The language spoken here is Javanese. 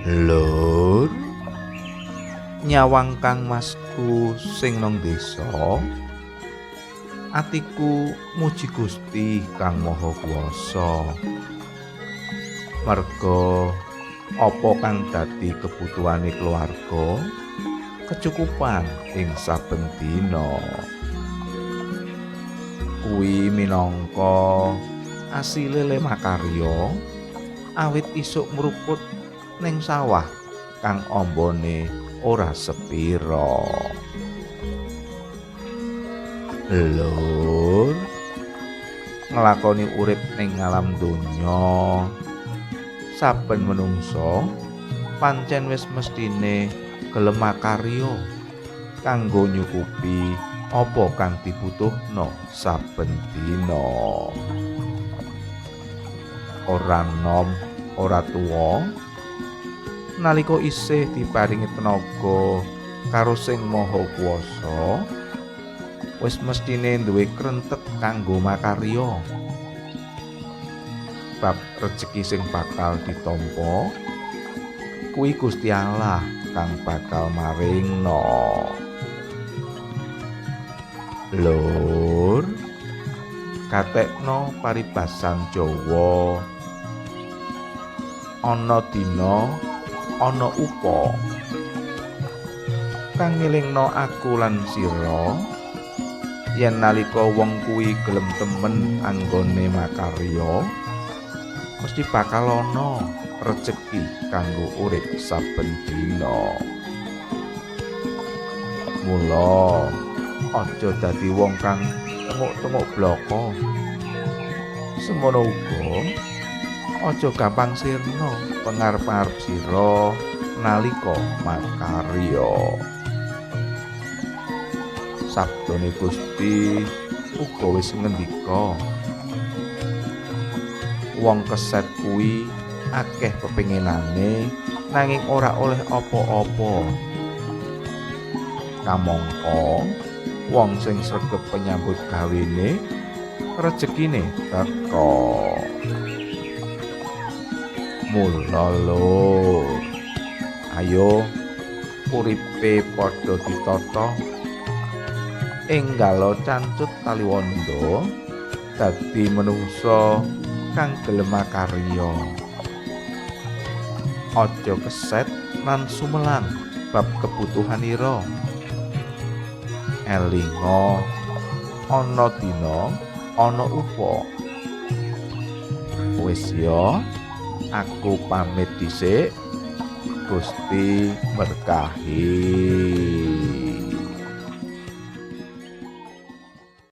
Lur, nyawang kang masku sing nang desa, atiku muji Gusti Kang Maha Kuwasa. Merga apa kang dadi kebutuhane keluarga kecukupan ing saben dina. Kuwi minangka asile le makarya awit isuk mruput ning sawah kang ambane ora sepira. Lur, nglakoni urip ning alam donya, saben menungsa pancen wis mestine gelem makarya kanggo nyukupi apa kang dibutuhno saben dina. Ora nom, ora tuwa, nalika isih diparingi tenaga karo Sing Maha Kuwasa, wis mestine duwe krentek kanggo makarya. Bab rejeki sing bakal ditampa kuwi Gusti Allah kang bakal maringno. Lur, katekno paribasan Jawa, ana dina ana upa, kang ngelingno aku lan sira yen nalika wong kuwi gelem temen anggone makarya, mesti bakal ana rejeki kanggo urip saben dina. Mula aja dadi wong kang tenguk-tenguk blaka. Semono uga aja gampang sirna pengarep-arep sira nalika makarya. Sabdane Gusti uga wis ngendika, wong keset kuwi akeh pepenginane nanging ora oleh apa-apa. Kamangka wong sing sregep penyambut gawene, rejekine teka. Mula lur, ayo uripe padha ditata, enggalo cancut taliwondo dadi menungsa kang gelem makarya. Aja keset lan sumelang bab kebutuhanira. Elinga ana dina ana upa. Wis ya, aku pamit dhisik. Gusti berkahi.